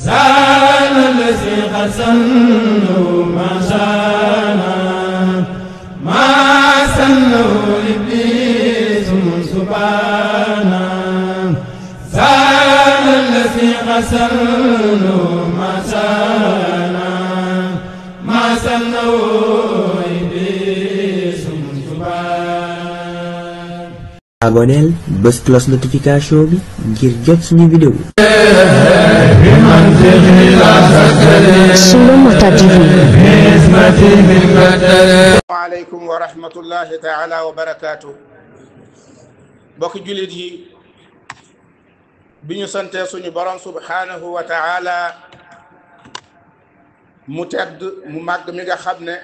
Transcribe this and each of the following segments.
زال الذي خسنوا ما شانا ما سنوا إبليس سبحانا زال الذي خسنوا ما شانا ما سنوا إبليس سبحانا. aboneel bës cloche notification bi ngir jot suñu vidéo. waaleykum wa rahmatullahi taala wa barakaatu. mbokki jullit yi bi ñu santee suñu borom subhanahu wa taala mu tedd mu màgg mi nga xam ne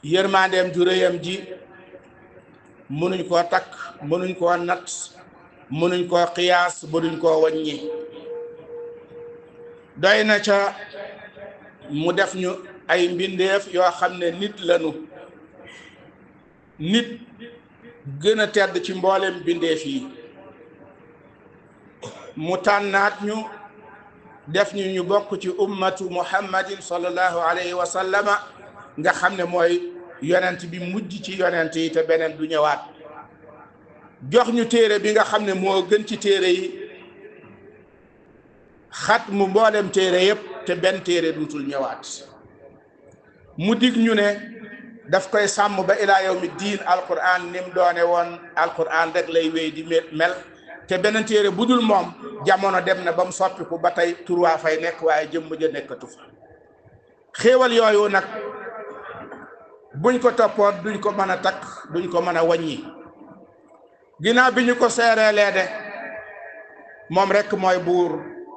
yërmandeem ju rëyam ji mënuñ koo takk mënuñ koo natt mënuñ koo xiyaas mënuñ koo wàññi doy na ca mu def ñu ay mbindeef yoo xam ne nit lañu nit gën a tedd ci mboolem mbindeef yi mu tànnaat ñu def ñu bokk ci ummatu muhammadin sallallahu alayhi wa sallama nga xam ne mooy yonent bi mujj ci yonent yi te beneen du ñëwaat jox ñu téere bi nga xam ne moo gën ci téere yi xat mu mboolem téere yépp te benn téere duutul ñëwaat mu dig ñu ne daf koy sàmm ba ilaa yawmi diin alquran ni mu doone woon alquran rek lay wéy di mel te beneen téere bu dul moom jamono dem na ba mu soppiku ba tey turwaa fay nekk waaye jëmm ja nekkatu fa xéewal yooyu nag buñ ko toppoon duñ ko mën a takk duñ ko mën a wàññi ginnaaw bi ñu ko seereelee de moom rekk mooy buur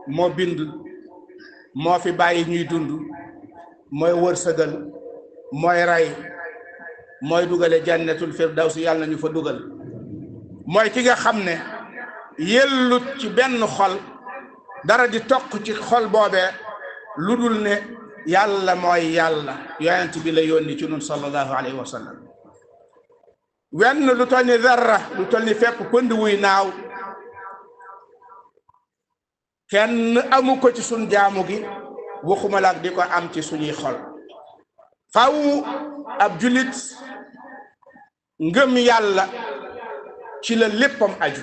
moo bind moo fi bàyyi ñuy dund mooy wërsëgal mooy rey mooy dugale jannatul firdawsi yàlla nañu fa dugal mooy ki nga xam ne yellut ci benn xol dara di toq ci xol boobee lu dul ne yàlla mooy yàlla yonent bi la yónni ci nun sallallahu alayhi wa sallam wenn lu toll ni dara lu toll ni fépp pënd wuy naaw kenn amu ko ci sun jaamu gi waxuma laak di ko am ci suñuy xol faw ab julit ngëm yàlla ci la léppam aju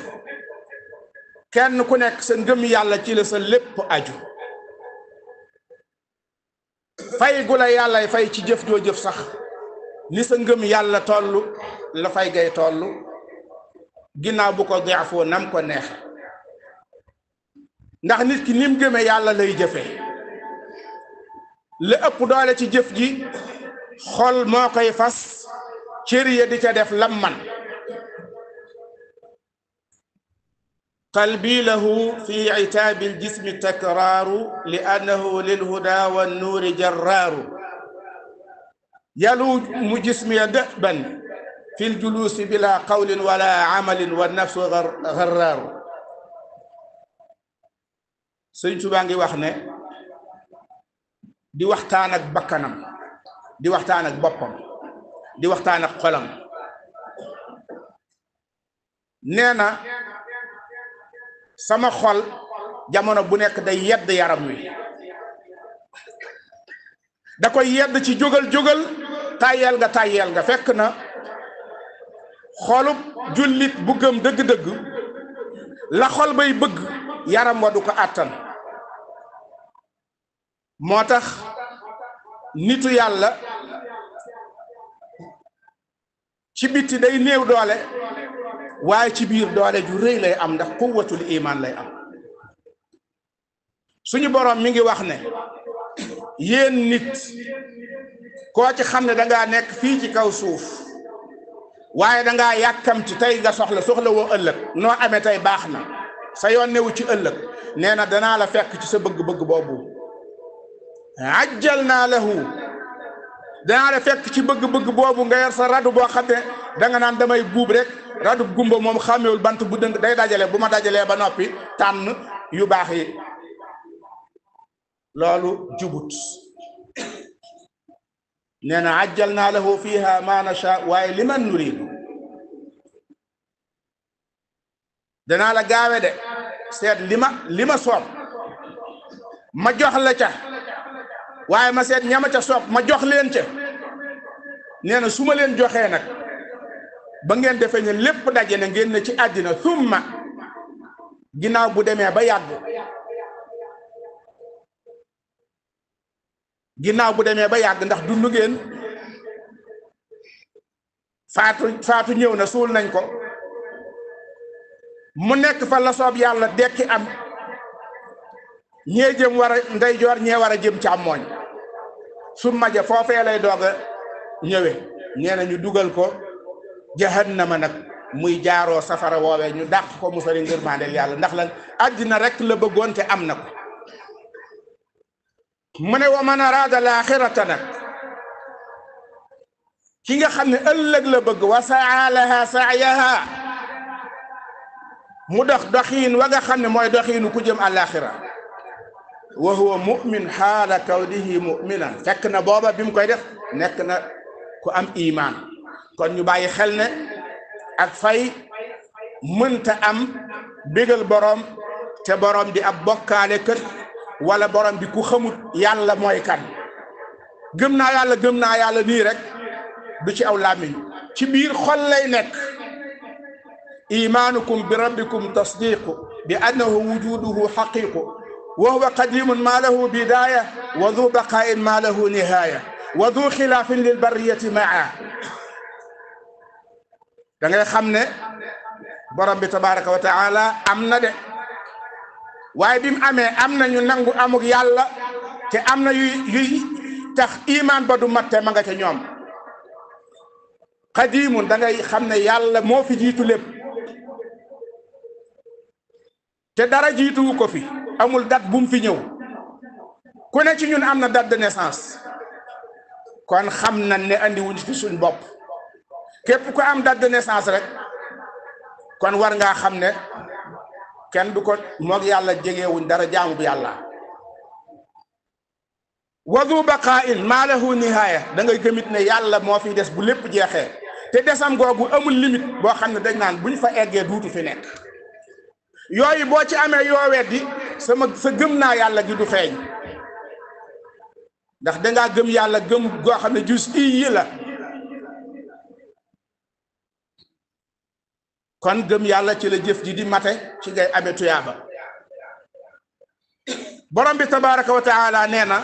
kenn ku nekk sa ngëm yàlla ci la sa lépp aju fay gu la yàlla fay ci jëf joo jëf sax ni sa ngëm yàlla tollu la fay gay tollu ginnaaw bu ko deefoo nam ko neex ndax nit ki nim gëme yàlla lay jëfe la ëpp doole ci jëf ji xol moo koy fas cër ya di ca def lam man qalbi lahu fi itaabi aljismi takraaru li annahu lilhuda wannuuri jarraaru yalu mu jismiya dëban fi ljuluusi bila qawlin wala amalin wa nafsu garraaru Sëñ Tuubaa ngi wax ne di waxtaan ak bakkanam di waxtaan ak boppam di waxtaan ak xolam nee na sama xol jamono bu nekk day yedd yaram wi da koy yedd ci jógal tàyyeel nga fekk na xolub jullit bu gëm dëgg-dëgg la xol bay bëgg yaram wa du ko àttan moo tax nitu yàlla ci bitti day néew doole waaye ci biir doole ju rëy lay am ndax quwwatul iman lay am suñu borom mi ngi wax ne yéen nit koo ci xam ne dangaa nekk fii ci kaw suuf waaye dangaa yàkkamti tey nga soxla woo ëllëg noo amee tey baax na sa yoon newu ci ëllëg nee na danaa la fekk ci sa bëgg-bëgg boobu ajjal naa lahu danaa la fekk ci bëgg-bëgg boobu nga yor sa radu boo xam ne danga naan damay buub rek radu gumba moom xàmmewul bant bu dëng day dajale bu ma dajalee ba noppi tànn yu baax yi loolu jubut nee na ajjal naa lahu fiha ma nasha waaye liman nuridu danaa la gaawe de seet li ma soob ma jox la ca waaye ma seet ñama ca sopp ma jox leen ca nee na su ma leen joxee nag ba ngeen defee ne lépp daje na ngeen ne ci àddina summa ginnaaw bu demee ba yàgg ndax dundu ngeen faatu ñëw na suul nañ ko mu nekk fa la soob yàlla dekki am ñee jëm war a ndeyjoor ñee war a jëm càmmooñ summa ja foofee lay doog a ñëwe nee na ñu dugal ko jahannama nag muy jaaroo safara woowee ñu dàq ko mu sori ngërmaandeel yàlla ndax lan àddina rek la bëggoon te am na ko mu ne wa man araada laaxirata nag ki nga xam ne ëllëg la bëgg wa saa laha saayaha mu dox doxiin wa nga xam ne mooy doxiinu ku jëm àllaaxira wa huwa mu'min xaala kawnihi mu'minan fekk na booba bi mu koy def nekk na ku am imaan kon ñu bàyyi xel ne ak fay mënta am bégal borom te borom di ab bokkaale kët wala borom bi ku xamut yàlla mooy kan gëm naa yàlla nii rek du ci aw làmmiñ ci biir xol lay nekk imaanukum bi rabbikum tasdiqu bi annahu wujuduhu xaqiqu wa huwa qadimun ma lahu bidaya wa du baqain ma lahu nihaya wa du xilaafin lil barriyati maa da ngay xam ne borom bi tabaraka wa taala am na de waaye bi mu amee am na ñu nangu amuk yàlla te am na yuy tax iman ba du matte ma nga ca ñoom qadimun da ngay xam ne yàlla moo fi jiitu lépp te dara jiituwu ko fi amul date bu mu fi ñëw ku ne ci ñun am na date de naissance kon xam nañ ne andi wuñ ci suñ bopp képp ku am date de naissance rek kon war ngaa xam ne kenn du ko moog yàlla jegewuñ dara jaamu bu yàlla wadu baqaa'in maa lahu nihaaya da ngay gëmit ne yàlla moo fi des bu lépp jeexee te desam googu amul limite boo xam ne dañ naan buñ fa eggee duutu fi nekk yooyu boo ci amee yoo weddi sa gëm naa yàlla gi du feeñ ndax dangaa gëm yàlla gëm goo xam ne jus yi la kon gëm yàlla ci la jëf ji di mate ci ngay amee tuyaaba borom bi tabaraka wa taala nee na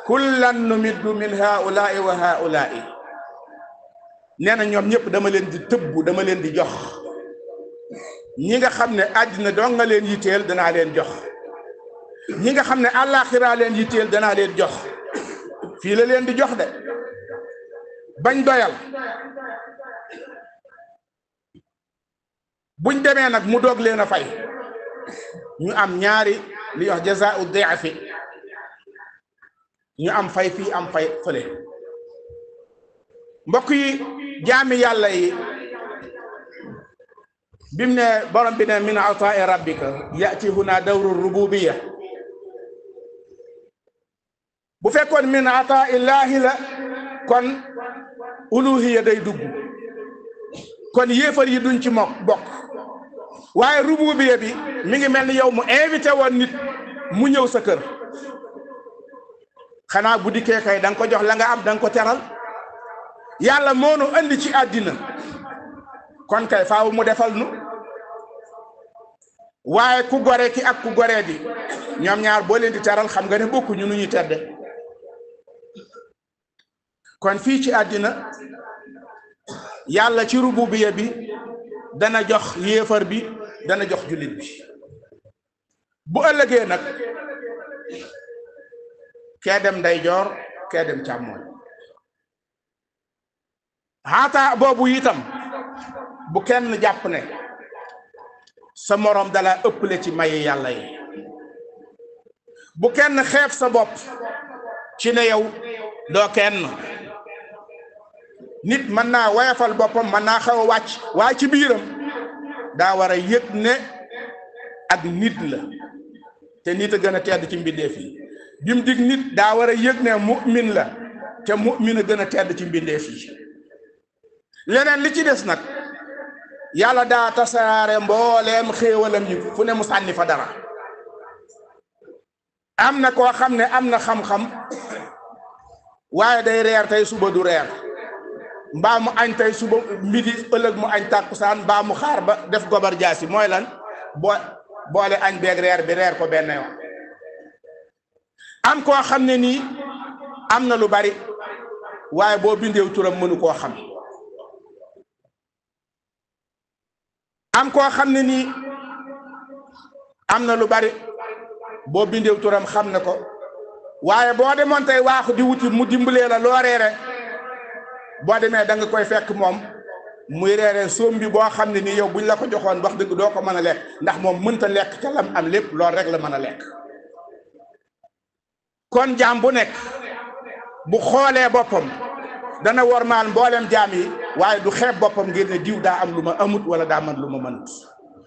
kullan numiddu min haulaai wa haulaai nee na ñoom ñëpp dama leen di tëbbu dama leen di jox ñi nga xam ne àddina doo nga leen yitteel danaa leen jox ñi nga xam ne àllaaxira leen yitteel danaa leen jox fii la leen di jox de bañ doyal buñ demee nag mu doog leen a fay ñu am ñaari li wax jazaa'u di'fi ñu am fay fii am fay fële mbokk yi jaami yàlla yi bim ne borom bi ne min ataa'i rabbika ya'ti huna dawru rububiyya bu fekkoon min ataa'i llaahi la kon uluhiyya day dugg kon yéefar yi duñ ci bokk waaye rububiyya bi mi ngi mel ni yow mu invité woon nit mu ñëw sa kër xanaa bu dikkee kay da nga ko jox la nga am da nga ko teral yàlla moo nu andi ci àddina kon kay faaw mu defal nu waaye ku gore ki ak ku goree di ñoom ñaar boo leen di teral xam nga ne bokku ñu nu ñuy tedde kon fii ci àddina yàlla ci rububiyya bi dana jox yéefar bi dana jox jullit bi bu ëllëgee nag kee dem ndeyjoor kee dem càmmooñ xaata boobu itam bu kenn jàpp ne sa moroom dala ëpple ci mayi yàlla yi bu kenn xeeb sa bopp ci ne yow doo kenn nit mën naa woyafal boppam mën naa xaw a wàcc waaye ci biiram daa war a yëg ne ak nit la te nit a gën a tedd ci mbindeef yi bi mu dig nit daa war a yëg ne mu'min la te mu'min a gën a tedd ci mbindeef yi leneen li ci des nag yàlla daa tasaare mbooleem xéewalam yi fu ne mu sànni fa dara am na koo xam ne am na xam-xam waaye day reer tey suba du reer mbaa mu añ tey suba midi ëllëg mu añ tàkkusaan mbaa mu xaar ba def gobar jaasi mooy lan boole añ beeg reer bi reer ko benn yoon. am koo xam ne nii am na lu bari waaye boo bindeew turam mënu koo xam. am koo xam ne nii am na lu bari boo bindeew turam xam na ko waaye boo demoon tey waaxu di wuti mu dimbalee la loo reere boo demee da nga koy fekk moom muy reere soom bi boo xam ne nii yow buñ la ko joxoon wax dëgg doo ko mën a lekk ndax moom mënta lekk ca lam am lépp loolu rek la mën a lekk. kon jaam bu nekk bu xoolee boppam dana wormaal mboolem jaam yi waaye du xeeb boppam ngir ne diw daa am lu ma amut wala daa man lu ma mënut.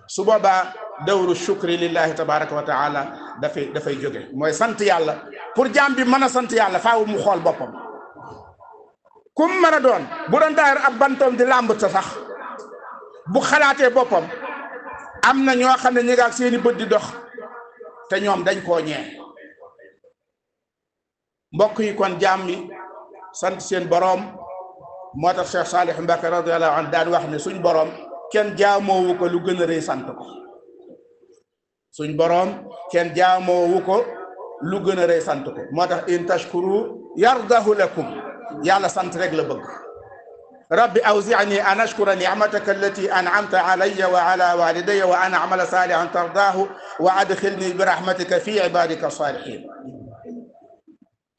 su boobaa dawru shukri lillahi tabaraka wa taala dafay jóge mooy sant yàlla. pour jaam bi mën a sant yàlla faaw mu xool boppam kum mën a doon bu doon daayir ab bantoom di làmb ta sax bu xalaatee boppam am na ñoo xam ne ñi nga ak seeni bët di dox te ñoom dañ koo ñee. mbokk yi kon jaam yi sant seen boroom moo tax Cheikh Salih Mbacké radiyallahu anhu daan wax ne suñ boroom kenn jaamoowu ko lu gën a rëy sant ko. suñ boroom kenn jaamoowu ko lu gën a rëy sant ko moo tax in tashkuru yardahu lakum yàlla sant rek la bëgg. rabbi awzi'ni an ashkura ni'mataka allati an'amta alayya wa ala walidayya wa an a'mala salihan tardaahu wa adkhilni bi rahmatika fi ibadika salihin.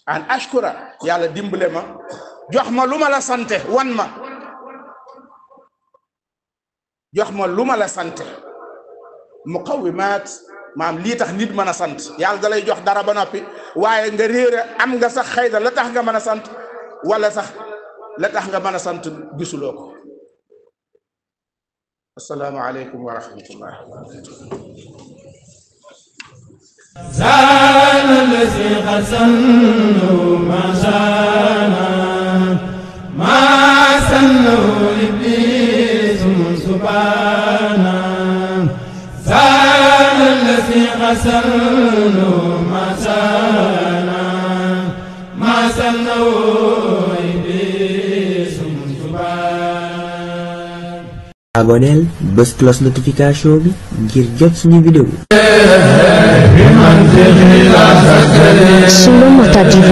an ashkura yàlla dimbale ma jox ma lu ma la sante wan ma jox ma lu ma la sante muqawimaat maam lii tax nit mën a sant yàlla da lay jox dara ba noppi waaye nga réere am nga sax xëy na la tax nga mën a sant wala sax la tax nga mën a sant gisuloo ko. assalaamu aleykum wa rahmatullah. زال الذي خسنه ما شانا ما سنه إبليس سبحانا زال الذي خسنه ما شانا ما سنه إبليس سبحانا. aboneel bës cloche notification bi ngir jot suñu vidéo. Solo Mota TV.